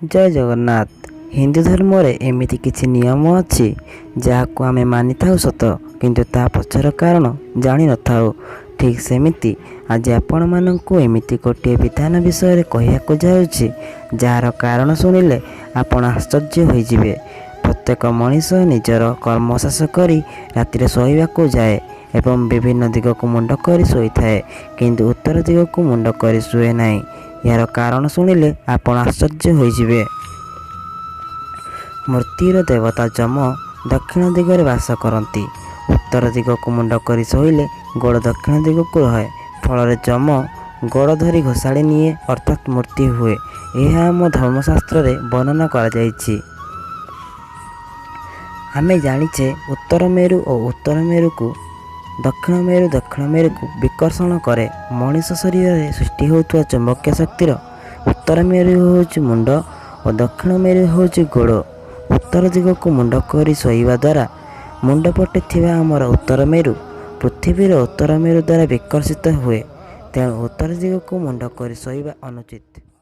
ଜୟ ଜଗନ୍ନାଥ। ହିନ୍ଦୁ ଧର୍ମରେ ଏମିତି କିଛି ନିୟମ ଅଛି, ଯାହାକୁ ଆମେ ମାନିଥାଉ ସତ, କିନ୍ତୁ ତା ପଛର କାରଣ ଜାଣିନଥାଉ। ଠିକ୍ ସେମିତି ଆଜି ଆପଣମାନଙ୍କୁ ଏମିତି ଗୋଟିଏ ବିଧାନ ବିଷୟରେ କହିବାକୁ ଯାଉଛି, ଯାହାର କାରଣ ଶୁଣିଲେ ଆପଣ ଆଶ୍ଚର୍ଯ୍ୟ ହୋଇଯିବେ। ପ୍ରତ୍ୟେକ ମଣିଷ ନିଜର କର୍ମ ଶେଷ କରି ରାତିରେ ଶୋଇବାକୁ ଯାଏ ଏବଂ ବିଭିନ୍ନ ଦିଗକୁ ମୁଣ୍ଡ କରି ଶୋଇଥାଏ, କିନ୍ତୁ ଉତ୍ତର ଦିଗକୁ ମୁଣ୍ଡ କରି ଶୁଏ ନାହିଁ। ଏହାର କାରଣ ଶୁଣିଲେ ଆପଣ ଆଶ୍ଚର୍ଯ୍ୟ ହୋଇଯିବେ। ମୃତ୍ୟୁର ଦେବତା ଯମ ଦକ୍ଷିଣ ଦିଗରେ ବାସ କରନ୍ତି। ଉତ୍ତର ଦିଗକୁ ମୁଣ୍ଡ କରି ଶୋଇଲେ ଗୋଡ଼ ଦକ୍ଷିଣ ଦିଗକୁ ରହେ, ଫଳରେ ଯମ ଗୋଡ଼ ଧରି ଘୋଷାଡ଼ି ନିଏ, ଅର୍ଥାତ୍ ମୃତ୍ୟୁ ହୁଏ। ଏହା ଆମ ଧର୍ମଶାସ୍ତ୍ରରେ ବର୍ଣ୍ଣନା କରାଯାଇଛି। ଆମେ ଜାଣିଛେ, ଉତ୍ତର ମେରୁ ଓ ଉତ୍ତର ମେରୁକୁ ଦକ୍ଷିଣ ମେରୁ ଦକ୍ଷିଣ ମେରୁକୁ ବିକର୍ଷଣ କରେ। ମଣିଷ ଶରୀରରେ ସୃଷ୍ଟି ହେଉଥିବା ଚୁମ୍ବକୀୟ ଶକ୍ତିର ଉତ୍ତର ମେରୁ ହେଉଛି ମୁଣ୍ଡ ଓ ଦକ୍ଷିଣ ମେରୁ ହେଉଛି ଗୋଡ଼। ଉତ୍ତର ଦିଗକୁ ମୁଣ୍ଡ କରି ଶୋଇବା ଦ୍ୱାରା ମୁଣ୍ଡ ପଟେ ଥିବା ଆମର ଉତ୍ତର ମେରୁ ପୃଥିବୀର ଉତ୍ତର ମେରୁ ଦ୍ୱାରା ବିକର୍ଷିତ ହୁଏ। ତେଣୁ ଉତ୍ତର ଦିଗକୁ ମୁଣ୍ଡ କରି ଶୋଇବା ଅନୁଚିତ।